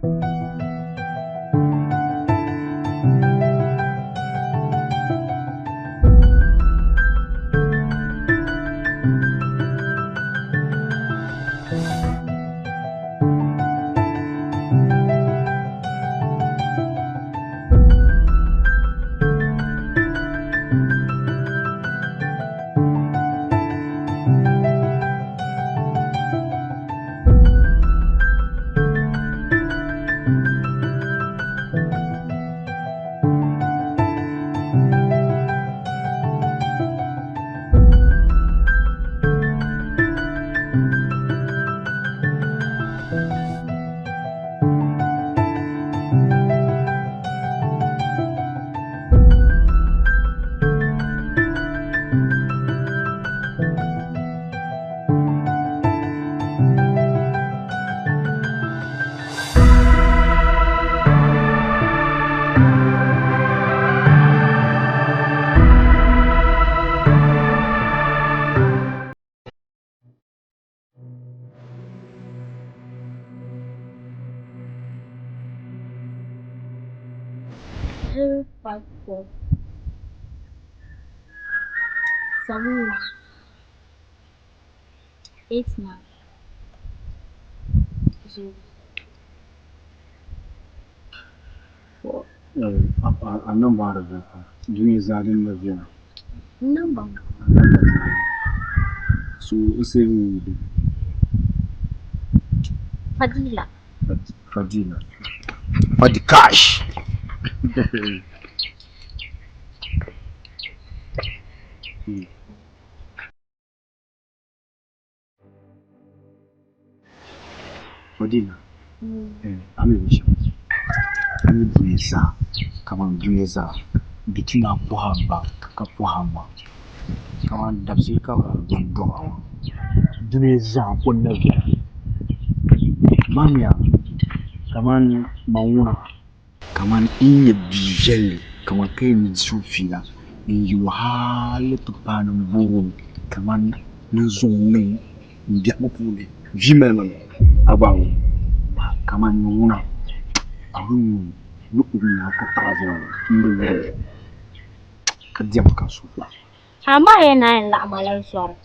0 5 4 7 1 8 9 0. A namba di viɛli pam. Dunia zaa din na viɛla. N namba ŋɔ. So n save mi di. Fadila. Fadila. Fadi cash. Fadila. A mi binshɛɣu a mi dunia zaa kamani dunia zaa di ti na pɔhi a ba ka pɔhi a ma kamani dabisili ka bɛ dɔɣi a maa dunia zaa n-kuli na viɛla mamiya kamani man ŋuna kamani n nyɛ bia viɛlli kamani ka yɛn di o fiila n-yi o hali ti paai ni m-boori o kamani ni zaŋ o niŋ m biɛhigu puuni vi mali ma mi a gba kamani ŋuna a ni wum ni o nya ka paɣa viɛla ŋɔ m bi yuri li ka diɛma ka n suhu kpahi. Amaa ya naan laɣim a la zɔri.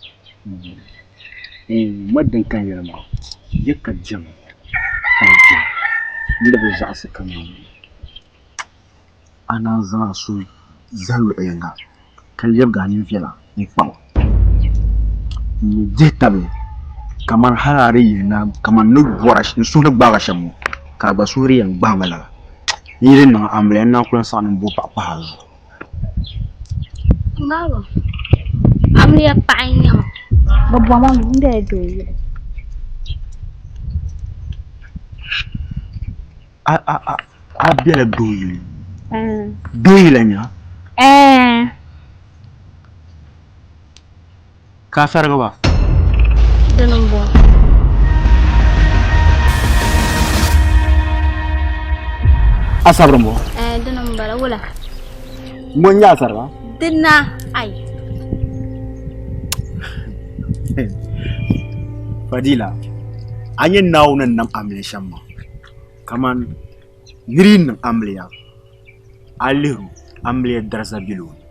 Ma din ka n yɛli maa ya ka diɛma ka n diɛm n di bi zaɣisi kaman a naan zaŋ a suhu zali luɣ yiŋga ka lɛbigi a nini viɛla n-kpa ma n-ni dihi tabili kaman hal a di yihi na kaman n ni bɔra n suhu ni gbaag a shɛm ŋɔ ka a gba suhu di yɛn gbahi ma lala. N yi di niŋ amiliya n naan ku lan saɣi ni m bo paɣa pahi a zuɣu. Baaba, amiliya paɣa n-nyɛ ma. Bɛ bɔma mi m-bela doo yili. A bela doo yili? Doo yili n-nyɛ a? Ka a sarigi ba? Dini m-bɔŋɔ. A sabiri m-bɔŋɔ? Ɛɛn, dini m-bala. Wula? Ŋɔ n-nyɛ a sariga? Dina, ai. Fadila, a nya Naawuni ni nam amiliya shɛm maa, kaman nir yi niŋ amiliya, a lihir o, amiliya dariza bela o ni,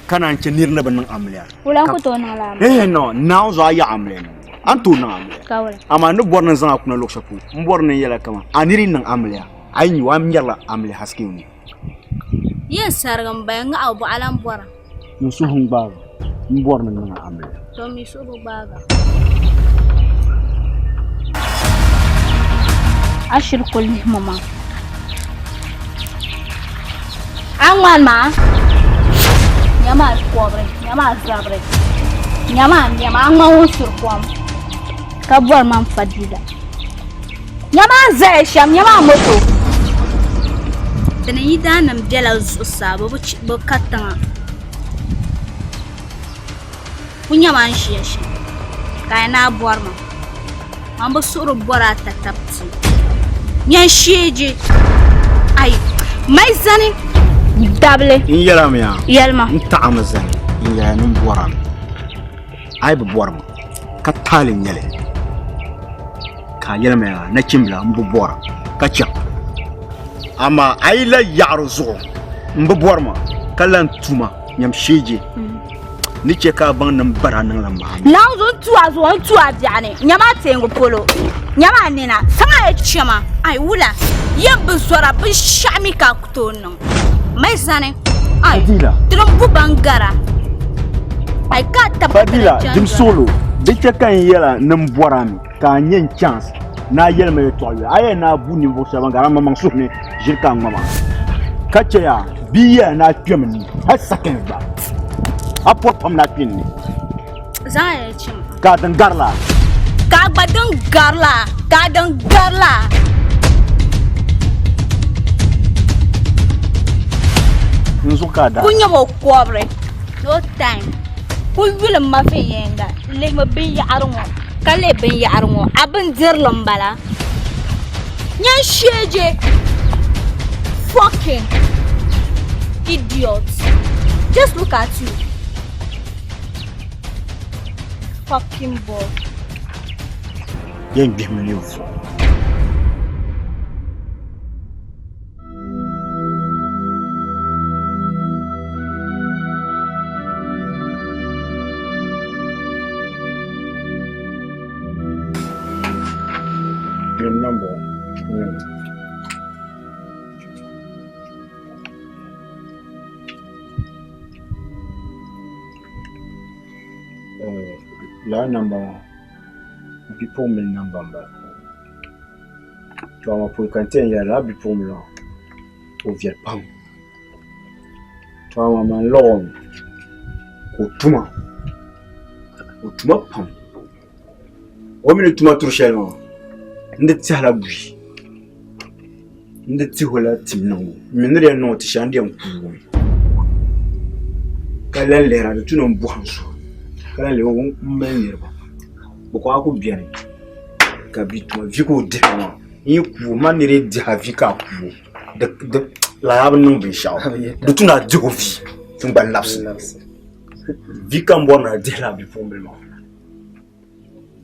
ka naan chɛ nir ni bi niŋ amiliya. Wula n-ku tooi niŋ la amiliya? Ehe no, Naawuni zuɣu a yaɣi amiliya niŋbu, a ni tooi niŋ amiliya. Ka wula? Amaa n ni bɔri ni n zaŋ a kuna luɣ shɛli polo, m bɔri ni n yɛl a kaman a nir yi niŋ amiliya, a yi nya o, a ni nyarila amiliya haske o ni. Yin sarigi m-baya ŋahi o bɔɣa lan bɔra. N suhu n-gbaag a, m bɔri ni n niŋ a amiliya. To m mi suhu bi gbaag a. A shiri kul lihi ma maa. A ŋmani maa, nyama a kɔbiri, nyama a zabiri, nyama a nɛma, a ŋmani ŋun suri kom ka bɔri ma n-fadila. Nyama a zaya shɛm, nyama a moto. Dini yidaannim bela zuɣusaa, bɛ ka tiŋa. Ku nyama a ni ʒiya shɛm, ka a ni a bɔri ma. Man bi suhuri bɔri a tatabti. Nyan sheeji, ai, mali zani dabili. N yɛlimi ya. Yɛlima. N taɣimi zani n yɛla ni n bɔrimi. A yi bi bɔri ma, ka taali n-nyɛ li. Ka a yɛli ma yaa, nachimbila, m bi bɔra. ka chaŋ. Amaa a yi lahi yaɣiri zuɣu m bi bɔri ma ka lan tu ma nyam sheeje ni chɛ ka a baŋ ni m bara niŋla maani. Naawuni n tu a zuɣu n tu a biɛɣu ni, nyama a teengi polo, nyama a nina, saŋa yi chɛ ma, ai wula, yɛm bi zɔra binshɛɣu mi ka a ku tooi niŋ. Mali zani, ai Fadila. tiri m bu ban gara, ai ka a tab ka ti Fadila, chani dim zɔra. suɣilo, di chɛ ka n yɛla ni m bɔri a mi ka a nya n chance ni a yɛli ma yɛtɔɣa yoli. A yɛli ni a bu ninvuɣ shɛba ban gari a maŋmaŋ suhu ni ʒiri ka a ŋma ma, ka chɛ ya bia yɛla ni a kpɛmi ni hali seconds gba a pɔri pam ni a kpi n ni. Zaŋ a yɛli chɛ ma. Ka a din gari la. Ka a gba din gari la. Ka a din gari la. N zuɣu ka a daa. Ku nyɛm o kɔbiri. No time. Ku yuli m ma viɛnyɛliŋga. Lihimi binyɛhiri ŋɔ ka lihi binyɛhiri ŋɔ. A bindirili m-bala. Nyan sheeje. Fucking idiot. Just look at you. Fucking boy. Yɛn gbihimi ninvuɣu. Nyam namba ŋɔ. Lala namba maa bipuɣimbila namba m-bala. To amaa pɔi ka n ti yɛn yɛli a lala bipuɣimbila maa o viɛli pam. To amaa man lɔɣi o mi ka o tuma o tuma pam. O mi ni tuma turi shɛli maa n di tɛhila buyi n di tihi o la tim niŋbu n mi ni di yɛn niŋ o ti shɛli n di yɛn kuui o mi ka lahi lihira di tu ni n bɔhim so ka lahi lihiri o n mali niriba bɛ kɔŋ a ku beni ka bia tuma vi ka o dihi maa n yi kuui o man ni di dihi a vi ka a kuui o lala a bi niŋ binshɛɣu di tu ni a dihi o vi n gba labisi vi ka n bɔri ni a dihi lala bipuɣimbila maa.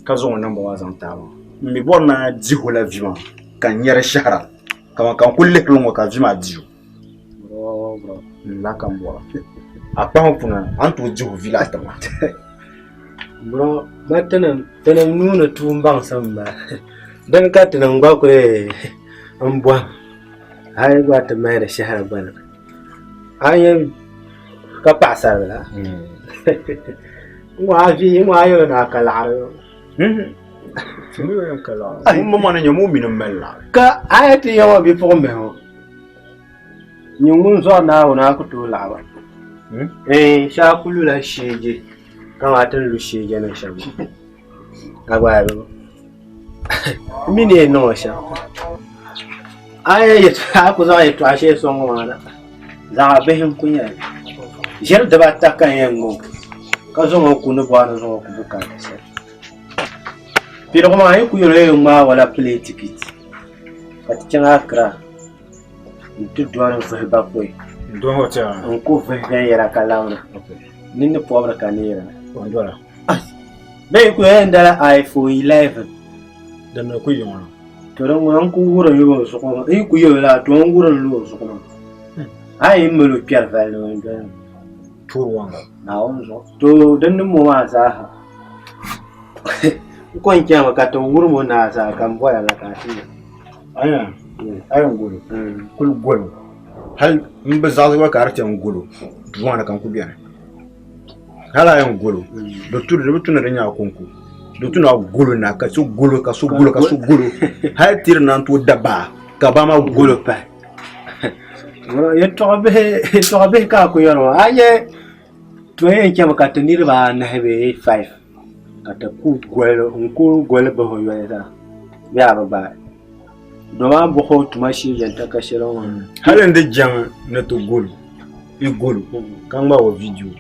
Ka zaŋ o namba maa zaŋ ti a maa. M mi bɔri ni a dihi o la vi maa ka n nya di shɛhira kaman ka n kuli lihiri li ŋ-ŋɔ ka vi maa di o. Lala ka m bɔra. A kpahim puna a ni tooi dihi o vi lala tiŋa. Bro, ba tinim tinim nuu ni tuun baŋsim m-bala. Dini ka tinim gba kuli m bɔhim hali gba ti mali di shɛhira gba ni. A ni nya ka paɣisaribila N ŋɔ a vi n ŋɔ a yɛli ni a ka laɣiri yo. Ai m ma ni nyɛ ŋun mi ni mali laɣiri. Ka a yi ti yɛn ŋɔ bipuɣimbihi ŋɔ nyin ŋun zɔri Naawuni a ku tooi laɣi ba. Ɛɛn shee a ku lula sheeje kaman ti ni lu sheeje ni shɛm maa. A gba a bi m mi ni yɛn niŋ o shɛm. A yi a ku zaŋ yɛtɔɣa shee sɔŋ o maa na zaɣ bihi n-ku nyɛ li. Ʒiri dibata ka n yɛn ŋma o ka zaŋ o ku ni bɔri ni zaŋ o ku bukaata shɛli. Piligu maa yi ku yɛl o yɛn ŋmaag o la pilee tikiti ka ti chaŋ Accra nti dɔni vuhi bakɔi n-ku vuhi viɛnyɛla ka labina. Nini pɔbiri ka neera. Bɛ yi ku yɛn dala iPhone 11. Din mi ku yiŋɔ. To din ŋuna n ku wurim lu o zuɣu maa. N yi ku yɛl o laa to n wurim lu o zuɣu maa. A yi mali o kpɛri vali ni o ni doli mi. Tuuri waŋga. Naawuni zuɣu. To din ni mo maa zaaha. N ko n chami ka ti wurim o naai zaa ka n bɔra la ka a ti nya. Aya, a yɛn golo. Kuli golo. Hali m bi zaɣisi gba ka a di ti yɛn golo duu maa ni ka n ku beni. Hali a yɛn golo di tu di bi tu ni di nyɛ a konko di tu ni a golo na ka so golo ka so golo ka so golo hali ti di naan tooi da baa ka baa maa golo pahi yɛltɔɣa bihi yɛltɔɣa bihi ka a ku yɛri ŋɔ a nyɛ to yɛn chɛmi ka ti niriba anahi bee five ka ti ku goli n ku goli bahi o yoli zaa bee a bi gbaai doo maa bɔhi o tuma shee yɛn ta ka shɛli ŋɔ hali n di jɛŋ ni ti golo i golo ka ŋmaai o vidiyo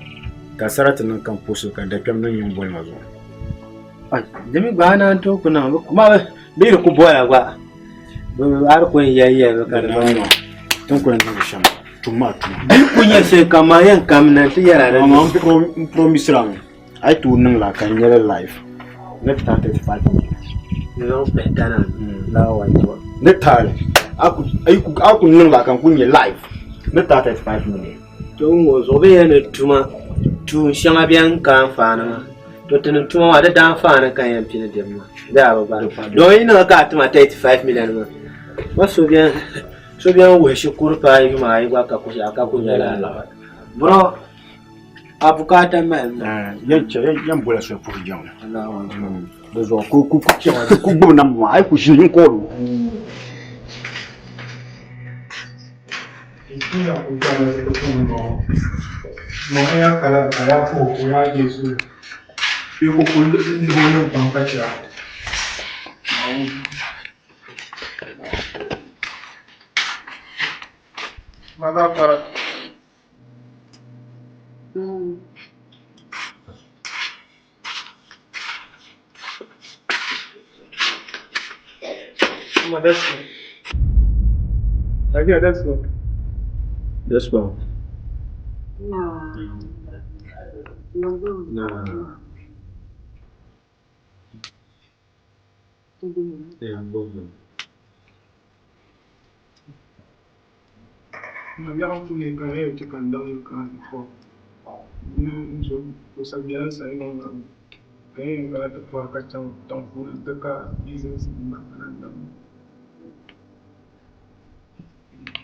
ka sarati niŋ ka n posti ka dakpɛm niŋ nyingoli maa zuɣu. Di mi gba a naan tooi ku niŋ bɛ yi di ku bola gba a di ku yɛn yɛli yɛlimi ka di niŋ. Ti ni ku yɛn niŋdi shɛm tum maa tuma. Di yi ku nyɛ shɛli ka man yɛn kamina nti yɛla di ni. N promisira mi a yi tooi niŋ la ka n nyɛli live ni ti 35 minutes. N zaŋ kpɛhi Ghana lala one. Ni taali a ku a ku niŋ la ka n ku nyɛ live ni taai 35 million. To ŋɔ zuɣu bɛ yɛn ni tuma tuun shɛŋa bɛn ka anfaani maa to ti ni tuma maa di daanfaani ka yɛn pili dibu maa bee a bi baŋ don yi niŋ ka a tima 35 million maa ma so bɛn so bɛn wuhi shikuru paai yuma ayi gba ka ku ka ku nyɛ lala bro a bukaata mali yɛn chɛ yɛn bola soli puhi jiŋli di zuɣu ku ku ku chɛ ku gbubi namba maa a yi ku ʒini n kool o. This one. No. Yeah, both.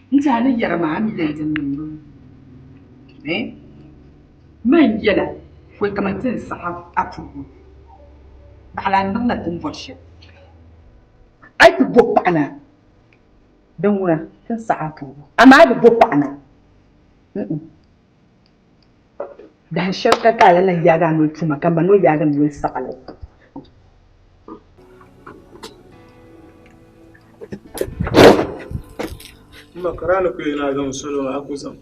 N tiɛha ni yɛri maa a mi lan din niŋ eh man yɛla pɔi kaman ti ni saɣi a puhigu paɣa la niŋla ti ni bɔri shɛli a yi ti bo paɣa na din ŋuna ti ni saɣi a puhigu amaa a yi bi bo paɣa na dahin shɛli ka a lan yaagi a noli tuma ka m ba ni o yaagi n noli saɣi li. M ma ka daa ni kuli yɛn a zaŋ salo maa a ku zaŋ.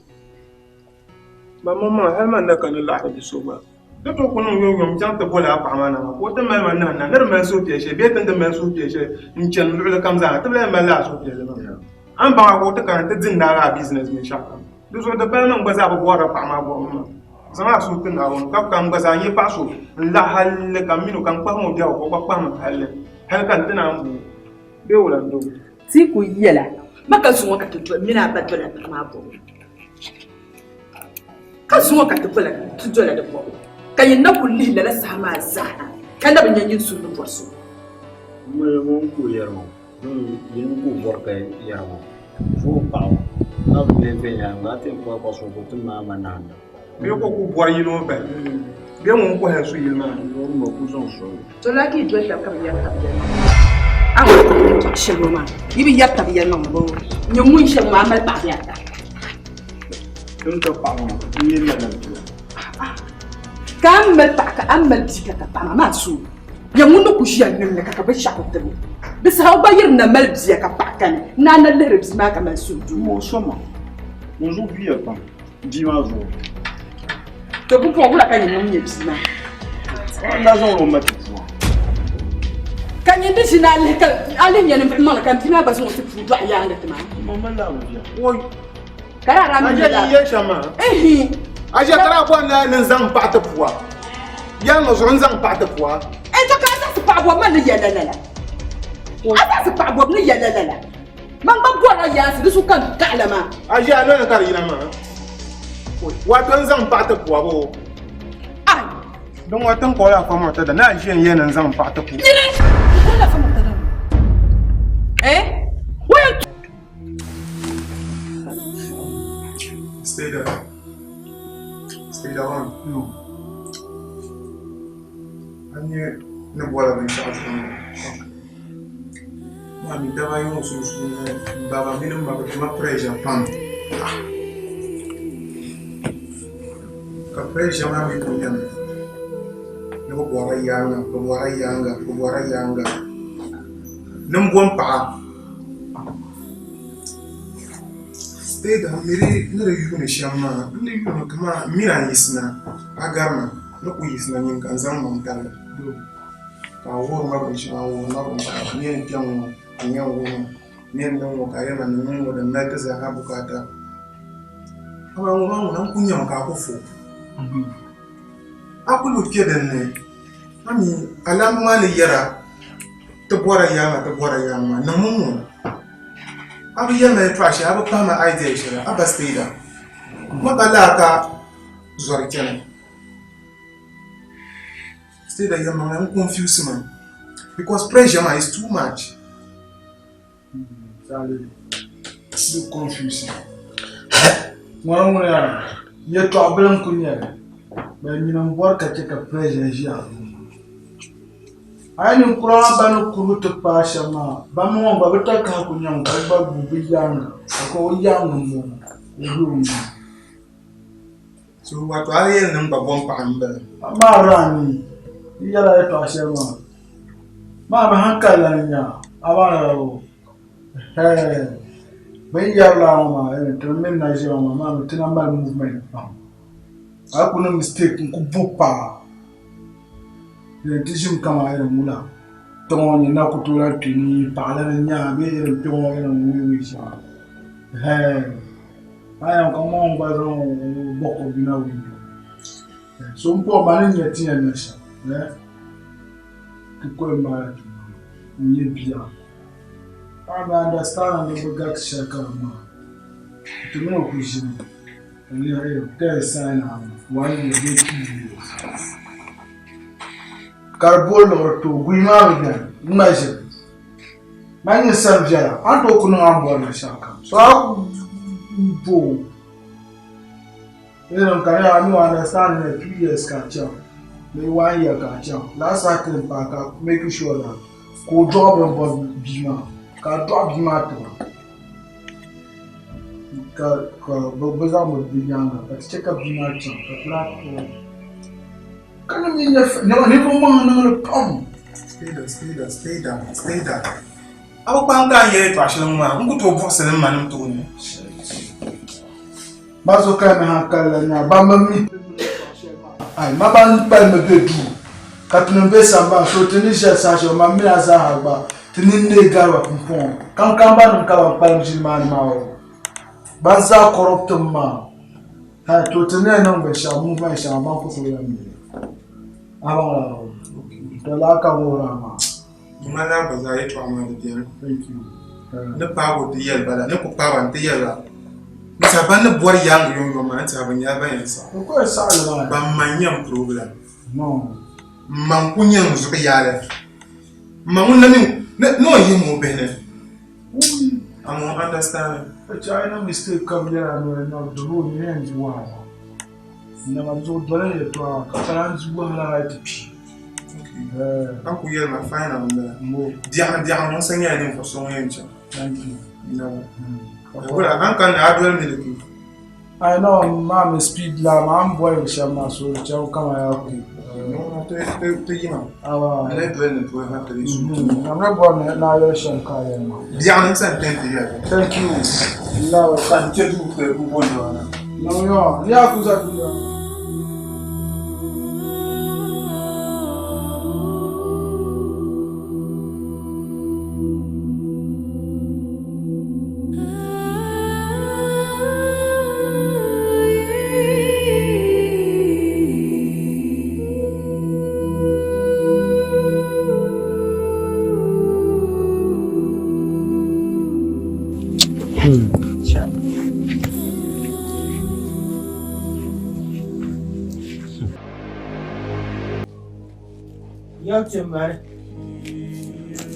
Ba maŋmaŋa hali man na ka ni laɣiri bi so gba. Di tooi ku niŋ yomyom n-chaŋ ti boli a paɣa maa na maa ka o ti mali ma nahi na ni di mali suhupiɛlli shɛli bee ti ni di mali suhupiɛlli shɛli n-chani luɣili kam zaa ti bi lahi mali lala suhupiɛlli maa. A ni baŋ a ka o ti kana nti di n-naagi a business binshɛɣu kam. Di zuɣu di pali ni n gba zaa bi bɔrila paɣa maa bɔhimbu maa. Zaŋ a suhu ti Naawuni ka ka n gba zaa nyɛ paɣ so n-laɣi halli ka m min o ka n kpahim o biɛhigu ka o gba kpahim m halli hali ka n ti naan bo o bee wula n-do. Ti ku yɛla ma ka zuŋɔ ka ti doli mini a ba dola paɣa maa bɔbu. Ka zuŋɔ ka ti dola ti dola di bɔbu. Ka yin na kul lihi lala saha maa zaa ha ka na bi nya nyin suhu ni bɔri so. M mali ŋun ku yɛri ŋɔ. Yin ku bɔri ka yɛri ŋɔ zuɣu paɣaba ka bi bɛ viɛnyɛliŋga a ti yɛn kɔhi kɔhi suhu ti maai ma nahinda. Bee ka o ku bɔri yino bahi bee ŋun kɔhi n su yili maa ni. O ku zaŋ soli. To lahi ka yi doli taba ka bi yɛri taba yɛlimaŋli. A ni bɔri yɛltɔɣa shɛli ŋɔ maa yi bi yɛri taba yɛlimaŋli boo nyɛ ŋun shɛm maa a mali paɣa bee ata. N ka paɣa ŋɔ n yi mali bia. Ka a ni mali paɣa ka a ni mali bia ka ka paɣa maa maa su o. Nyɛ ŋun ni ku ʒiya niŋ li ka ka binshɛɣu bi tiri o. Di saha o gba yiri na mali bia ka paɣa kani ni a na lihiri bia maa ka mali suhudoo. M ma o soma, ŋun zuɣu bia pam, bia maa zuɣu. To pumpɔŋɔ wula ka nyin niŋ nyɛ bia maa? O daa zaŋla o ma ti pua. Ka nyin di ʒini a lihi ka a lihi nya ninvuɣ maŋli ka m bia maa gba zaŋ o ti puu dɔɣi yaaŋa ti ma. M ma mali la bia. Oi! Ka di a daa mi nyɛ la. A shɛm maa. Ihi. A ʒiya ka daa bɔri ni n zaŋ m paɣa ti pua. Yaaŋa zuɣu n zaŋ m paɣa ti pua. E to ka a zaɣisi paɣa bɔbu man ni yɛlla lala. A zaɣisi paɣa bɔbu ni yɛlla lala. Man gba bɔrila yaansi di zuɣu ka n kaɣila maa. A ʒiya a noli ka di yina maa. Wato n zaŋ m paɣa ti pua boo. Ai. Din ŋɔ tin kɔɔla afa Murtada ni a ʒiya n yɛli ni n zaŋ m paɣa ti pua. Nyini! N kɔɔla afa Murtada ŋɔ. Eh? O yɛn Stay there. Stay there on. No. A nyɛ ni bɔla binshɛɣu zuɣu ŋɔ. Maa mi daba ayi ŋɔ sunsuuni baba mini m ma bɛ tima pressure pam. Ka pressure maa mi kuli nyɛmi ni bɛ bɔrila yaaŋa, bɛ bɔrila yaaŋa, bɛ bɔrila yaaŋa. Ni m bo m paɣa. Steeda m mi ni di yuuni shɛm maa, n ni yuuni kaman m mini a yiɣisina a gari ma, n ni kuli yiɣisina nyini ka n zaŋ maŋ tabili ka a wuhiri ma binshɛŋa, a wuhiri ma binshɛŋa n yɛn kpe ŋ-ŋɔ ka n yɛn wuhi ma, n yɛn niŋ ŋ-ŋɔ ka a yɛli ma niŋmi ŋ-ŋɔ din mali ti zaaha bukaata. Amaa ŋ-ŋɔ maa ŋuna n kuli nyami ka a ku fo. A kuli bi kpe din ni, a mi a laamba maa ni yɛra ti bɔra yaaŋa ti bɔra yaaŋa maa niŋmi ŋ-ŋɔ. A bi yɛli ma yɛltɔɣa shɛli, a bi pahi ma idea shɛli, a ba Steida. Ma gba laa ka zɔri chana. Steida yɛlimaŋli n confuse ma because pressure maa is too much. Sali, di confuse. Ŋɔri ŋuni yaa yɛltɔɣa bila n-kuli nyɛli. Bɛ nyini m-bɔri ka che ka pressure ʒi a zuɣu. A yi ninkura maa gba ni kurigi ti paai shɛm maa, ban ŋɔ gba bɛ takahi ku nyɛmi ka bɛ gba guui bɛ yaaŋa ka o yaaŋa m-bɔŋɔ ka o be o maŋa. So wato a yɛli ni n gba bom paɣa m-bala. Amaa Rani, yi yɛla yɛtɔɣa shɛli maa, maa bi hankali lan nya a maa ni o hɛɛ bɛ ni yɛri lala ŋɔ maa ti mini na ʒiya ŋɔ maa, maa mi ti na mali movement pam. A yi ku niŋ mistake n-ku bo paai. Din ti ʒimi kaman irin wula kpe ŋɔ nyɛ na ku tooi lahi kpe ni paɣa lana nya bee irin kpe ŋɔ irin wuhiwuhi shɛŋa hɛɛn a yɛn ka ŋɔ gba zaŋ o bɔk o bina wuhi so m pɔi ma ni nya ti yɛn niŋ shɛm ti koli maala tuma n nyɛ bia paɣa mi understand ni bi gariti shɛli ka bi maa ti mini o ku ʒimi Ka di booi liɣiri ti o guyi maa mi beni ŋma ʒiri man nyini sani viɛla a ni tooi ku niŋ a ni bɔri binshɛɣu kam so a ku bo o ka di a mi understand ni 2 years ka a chaŋ bee 1 year ka a chaŋ lala saha ti yɛn paai ka make sure that ka o dɔɣi bini bɔri bia maa ka a dɔɣi bia maa tiba. Ka bɛ zaŋ bɛ bia nyaaŋa ka ti chɛ ka bia maa chaŋ ka ti lahi kpuɣi o. Ka ni mi nyɛ ninvuɣ maŋa niŋ li pam. Stay down, stay down, stay down, stay down. A bi kpaŋ ka a yɛli yɛltɔɣa shɛli ŋɔ maa, n ku tooi buɣisi li m manim tooni. Ma zuɣu ka ni hankali la nya ban bi mi ai ma ban kpalimmi be duu ka tinim be sambani so ti ni ʒiɛli saha shɛli man mini a zaaha gba ti nini neei gari ba pumpɔŋɔ kaŋkaŋbanim ka ban kpalim ʒili maa ni maa o ban zaa corruptim maa hai to ti ni yɛn niŋ binshɛɣu movement shɛŋa ban ku tooi lan mi li a baŋ lala o to lala ka wuhiri a maa. Di ŋmanila a gba zaa yɛtɔɣa maa di beni. Thank you. Ni paagi o ti yɛli ba la, ni ku paai ba nti yɛli ba, N tɛha ban ni bɔri yaaŋa yomyom maa, n tɛha bɛ nyɛla ban yɛn saɣi. Bɛ ku yɛn saɣi li maa. Ban ma n-nyɛ m problem. No. M ma n-ku nyɛ n zuɣu yaali. M ma ŋun na mi ni o yihi ma o bihi ni. I'm on understanding. Ka chɛ a yi niŋ mistake ka bɛ yɛli a noli na doli o nyini yɛn di wahala. Nama zuɣu doli n yɛltɔɣa ka pa lahi di wahala hali ti kpi. A ku yɛli ma final m-bala. Biɛɣuni biɛɣuni ŋun sa nyɛla ninvuɣ so ŋun yɛn chaŋ. Thank you. Nama. Wula a ni kanna a doli miliki? I know maa mi speed la maa n boli bi shɛba maa so di chaŋ kaman yaa kuli. Ti yima. Awa. A lee doli ni polo ha ti di su. Nam na bɔri ni a yɛli shɛm ka a yɛli ma. Biɛɣuni n sani tɛnti yɛli. Thank you. Love. Ka n chɛ duu ka bu bo nɛma na. No, no. Ni a ku za duu la.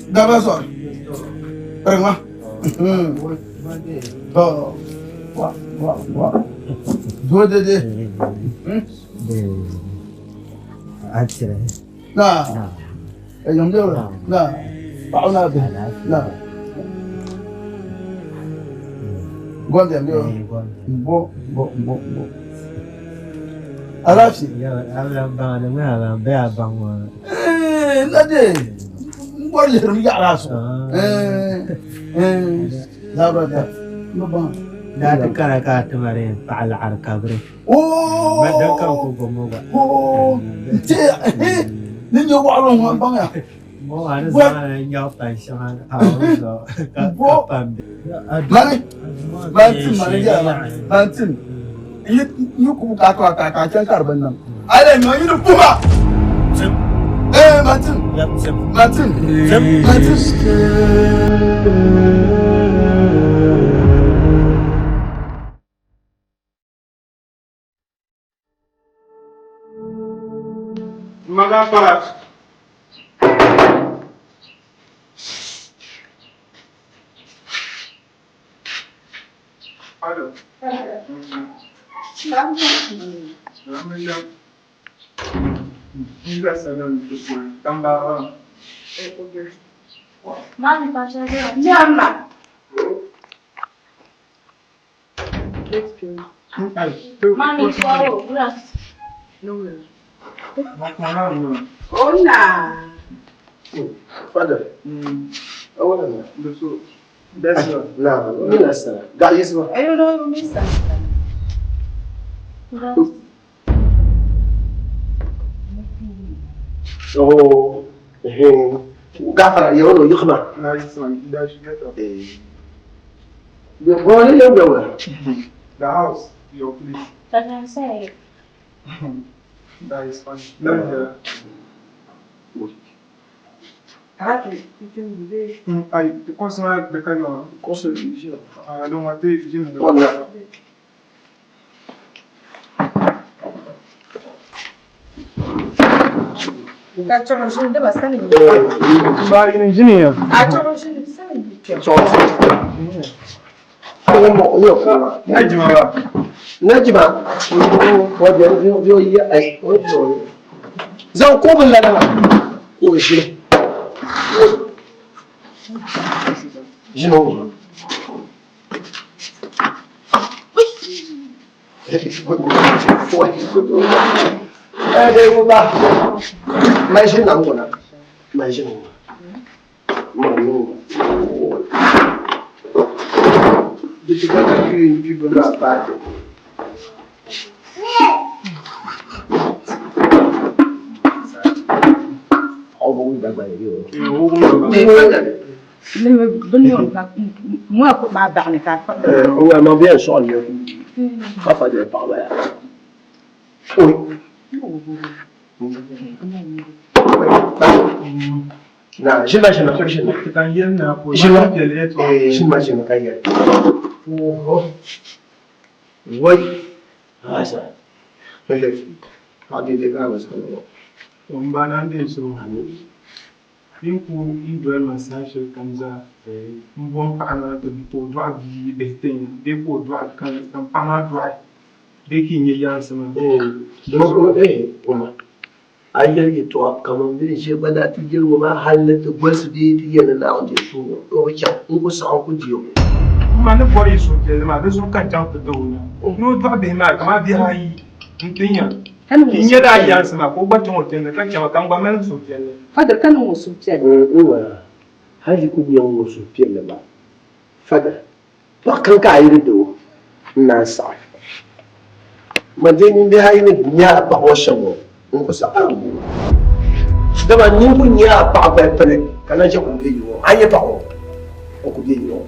Gaba sɔri kpariŋa to wa wa wa doo dede na na paɣaba ni a bihi na gɔndi mbo mbo mbo mbo alaafee na de n bɔri lihirimi yaɣari a zuɣu laabira n bi baŋ daa ti kana ka a ti ma di paɣa laɣari kabiri ni nyɛ waɣali ŋɔ n baŋya Mani, man tim mani yɛla ma, man tim yi yi ku ka ka ka ka chɛn ka di bi niŋ. A yi nyɔ yi ni puha. Ee man tim, man tim, man tim. Gafara. Alo. Nyama. Mami, swallow grass. Ona. Fadal. Awalan. نعم من السنة قاعد يسمع Ayo misa. اوه غفر يقولوا يخبر بقول يوم The house, your place. That's what I'm saying. That is funny. Let me hear. I the customer the kind of I don't want to you والله. Ka chɔrɔ shini daba sani. Ba in engineer. A chɔrɔ shini sani. Najma ba. نجمة زو قوم لنا وشنو شنو هذا والله ما يجينا هنا ما يجينا هو ما بين شغل خفض البعض نعم جمع جمع جمع جمع جمع جمع كاين وي هذا هذه اللي قاعد Ba na so. Din ku n doli ma saha shɛli kam zaa n bo n paɣa maa ti ka o dɔɣi bia bihi ti nya bee ka o dɔɣi ka n paɣa maa dɔɣi bee ka yi nya yaansi maa. A yɛli yɛltɔɣa kamani bɛ ni ʒe gba daa ti yɛli ŋɔ maa hali ni ti golisi bee ti yɛli ni Naawuni deei suhu o bi chaŋ n ku saɣim ku deei o. M ma ni bɔri yi suhupiɛlli maa di zuɣu ka n chaŋ ti da o na ni o dɔɣi bihi maa kamani bihi ayi n ti nya ka n nya daa yaansi maa ka o gba chaŋ o tindi ka chɛ ma ka n gba mali suhupiɛlli. Fadil ka niŋ o suhupiɛlli. N wala hali yi ku niŋ o suhupiɛlli maa Fadil paɣa kam ka a yi di doo n naan saɣi ma dee nimbihi ayi ni nya a paɣa ŋɔ shɛm ŋɔ n ku saɣi dama nini ku nya a paɣa gbali pili ka na ʒe ku be yi ŋɔ a nyɛ paɣa ŋɔ o ku be yi ŋɔ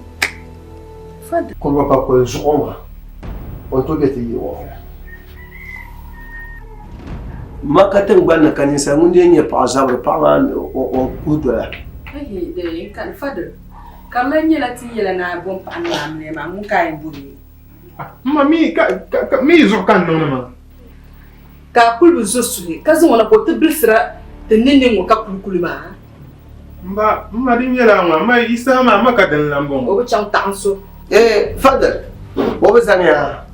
kuriba pa koli zuɣu maa o ni tooi be ti yi ŋɔ Maka tiŋgbani ni ka ninsal ŋun dee nyɛ paɣa zabiri paɣa maa o kuhi dola. Fadil, ka di lan nyɛla ti yɛla ni a bo m-paɣi niŋ amiliya maa, ŋun ka a yɛn bo bee? M ma mi yi zuɣu ka n niŋdi maa. Ka a kuli bi zo suhi ka zaŋ o na ka o ti bilisira ti ninni ŋ-ŋɔ ka kulikuli maa. M ba, m ma di nyɛla ŋ-ŋɔ, amaa yi saha maa m ma ka dini lan bɔŋɔ. O bi chaŋ taɣim so. Ee, Fadil, o bi zaniya.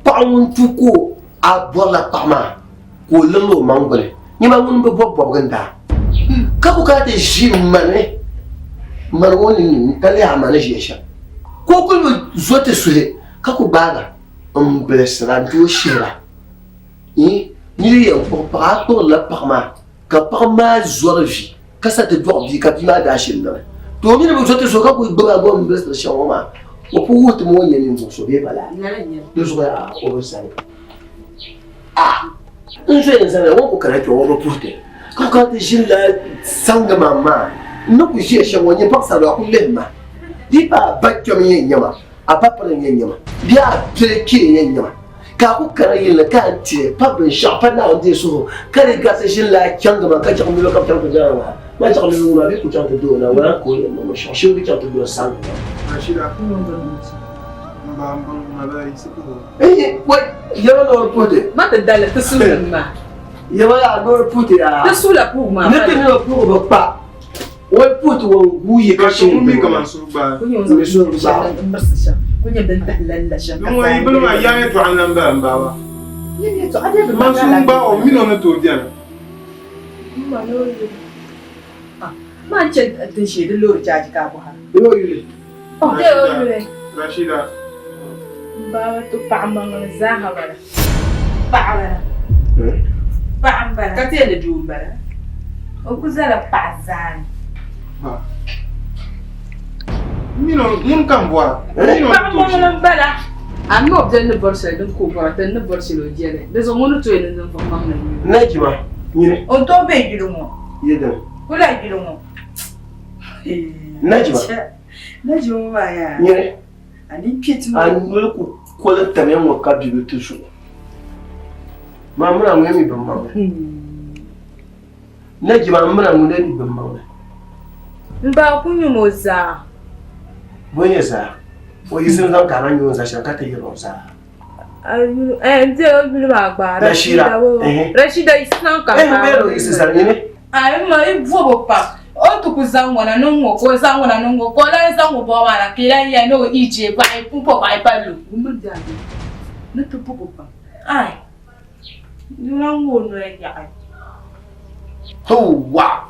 Paɣa ŋun tu ka a bɔrila paɣa maa ka o liŋdi o maŋ gbuni, nyama ŋun bi bɔbi bɔbiga n-daa ka ku kana ti ʒi m ma ni, m ma ni o ni ka lihi a ma ni ʒiya shɛm, ka o kuli bi zo ti suhi ka ku gbaaga m-bilisira n-ti o shihira. Ii, niri yɛn kpuɣi paɣa, a kpuɣirila paɣa maa ka paɣa maa zɔri vi ka sa ti dɔɣi bia ka bia maa daa shiri niŋi. To o mi ni bi zo ti so ka kuli gbubi a gom bilisiri shɛm ŋɔ maa, o ku wuhi ti mi o ni nyɛ ninvuɣ so bee pa laa. Di zuɣu yaa o bi zani. A n zo yɛn zani ŋɔ ku kana kpe ŋɔ bi puhi ti ka ku kana ti ʒini la saŋgi maa maa. N ni ku ʒiya shɛm ŋɔ, nyini paɣisarili a ku lihi ma. Di pa a ba kpɛm n-yɛn nyɛ ma, a ba piri n-yɛn nyɛ ma bee a pili kpee n-yɛn nyɛ ma. Ka a ku kana yili ni ka a ti pa binshɛɣu pa Naawuni deei suhu, ka di garisi ʒini la a chaŋgi maa, ka chaɣ niriba ka bɛ chaŋ ti dɔna maa. Ma chaɣ niriba maa bɛ ku chaŋ ti doo na, ŋuna ka o yɛn niŋ binshɛɣu, shee bɛ chaŋ ti doo saŋgi maa. Wai, yɛla ni o ni puhi ti. Ma ti dali ti suhu maa. Yaba yaa loori puuti yaa. Ti suhula puugu maa. Ni ti ni puugu bi kpa. O puuti ŋɔ guuyi ka shee Ŋun mi kaman suhu gbaai. Ku nyɛ o zaŋ suhu shɛli din mirisi shɛm. Ku nyɛ din tahi lala la shɛm. Ŋun yi bini maa yaa yɛtɔɣa n-lan bala m baaba. Man suhu gbaai o mini o ni tooi beni. Maa n-chɛ tinshee di loori chaaji ka a bɔhira. Rashida. M baaba to paɣa maŋli zaaha bala. Paɣa bala. Paɣa m-bala. Ka ti yɛn ni doo m-bala. O ku zala paɣa zaani. Ŋun ka m bɔra. Paɣa maŋli m-bala. A mi o biɛli ni bɔri shɛli din ka o bɔra, ti ni bɔri shɛli o jɛli. Di zuɣu ŋun ni tooi ni ninvuɣ maŋli n-nyɛ o. Najima, nyini. O ni tooi be yili ŋɔ. Yi dini. O lahi yili ŋɔ. Najima. Najima ŋɔ maa yaa. Nyini. A ni kpe ti A noli ku koli tamya ŋɔ ka bibi ti zuɣu. Maa mini a ŋun mi bin maŋli. Najima a mini a ŋun mi bin maŋli. M ba ku nyum o zaa. Bɔ n-nyɛ zaa? O yiɣisimi zaŋ ka a na nyu o ni za shɛm ka ti yɛl o zaa. N deei o yuli maa gba. Rashida. Rashida yiɣisi zaŋ ka Eh, n bɛ o yiɣisi zali nyini. Ayi ma yi bɔbo pam o ti ku zaŋ ŋɔ na niŋ ŋɔ ka o zaŋ ŋɔ na niŋ ŋɔ ka o lahi zaŋ ŋɔ bɔɣu maa na ka yi lahi yɛli ni o EJ baɣi pumpɔ baɣi pa lu. Ni ti bɔbo pam. Ai di lahi ŋɔ o noli yaɣi. Hoo wa!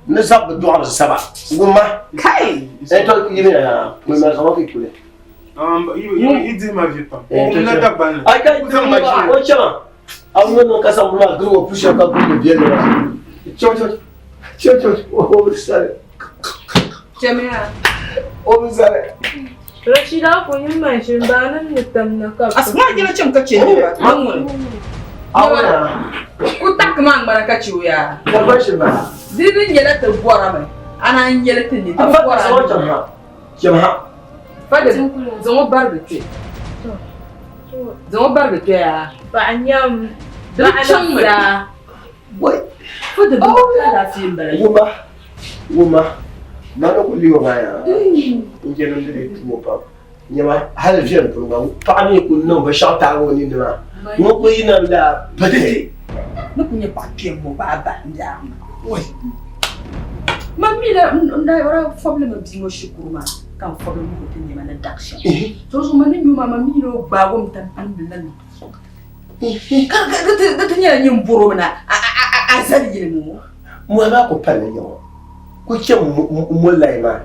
Ni zab bi dɔɣiri saba wumma. Kai! Eh to yi mi na ŋun mali zaŋ o ki kuli. Yi dihi ma vi pam. O kumna Dagbanli. Ai ka yi ma o chama. A ŋun niŋ ka saŋ maa giri o pu shɛm ka guri ni biɛli maa. Chɔ chɔ chɔ chɔ o bi sali. Chamiya. O bi sali. Rashida ku yi mashin baanim ni tam na ka. Asuma jina cham ka chɛ niriba. Man ŋuni. Awa. Ku taki maa ŋmana ka chɛ o yaa. Ka ba shiri bala. Di din nyɛla ti bɔrami. A naan yɛli ti ni ti Afa bɔra. zaŋ o chaŋ ha. Cham ha. Fadi zaŋ o barigi kpe. Zaŋ o barigi kpe yaa. Paɣa nyam. Di chaŋ mi. Wai. Fadi bi ka alaafee m-bala. Wumma. Wumma. Ma ni ku lihi o maa yaa. N je niŋdi di tumo pam. Nyama hali viɛlim polo gba paɣa mi ku niŋ binshɛɣu taagi o ninni maa ŋɔ ku yi nam la pati. Ni ku nyɛ paɣa kpɛm ŋɔ bahi bahi n biɛhigu ni. Wai. Man mi la n daa o daa fɔbili mi bia ŋɔ shikuru maa ka n fɔbili mi o ti nyɛ ma ni daɣi shɛm. To di zuɣu man ni nyu maa man mi ni o gbaagi o mi tampilim la ni. Ka di ti nyɛla nyin bɔro mi na a zali yili ŋɔ. Mɔhi maa ku palila ya ŋɔ. Ku chɛ m-moli layi maa.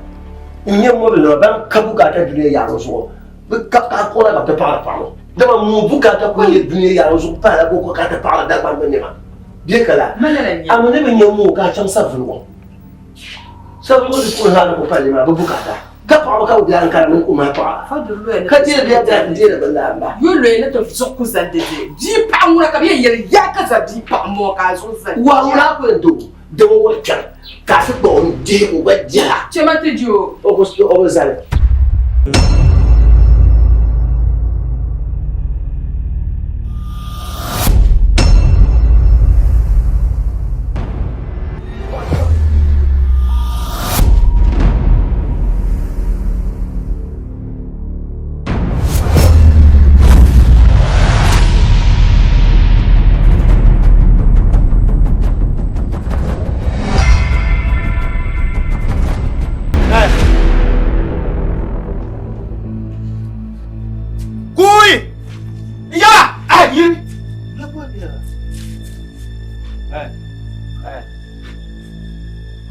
N-nyɛ mɔbilinima ban ka bukaata dunia yaɣa ŋɔ zuɣu. Bɛ ka paɣa kuɣa la ka bɛ ti paɣiri paɣa ŋɔ. Dama ŋun bukaata kuli nyɛ dunia yaɣa ŋɔ zuɣu pahila ka o ka ti paɣiri Dagbamba nɛma. Bɛ ka la. A mi ni bi nya ŋɔ ka a chaŋ Savelugu. Savelugu di puuni zaa ni ku palli maa bɛ bukaata. Ka paɣaba ka bɛ biɛla n-kara mini kumahi paɣa. Ka deeri bɛ biɛla n-deeri bɛ laamba. Yo loya ni ti zuɣu ku zani di di bia paɣa ŋuna ka bɛ yɛn yɛli ya ka za bia paɣa mɔɔ ka a zuɣu zani. Wahu laa ku yɛn di o dama o kpɛri ka a ti kpuɣi o n-dihi ka o gba diha. Chɛ ma ti di o. O ku o bi zani. Kui! Ya! Ayi! Hey! Hey!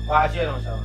Paɣa shee niŋ shɛm.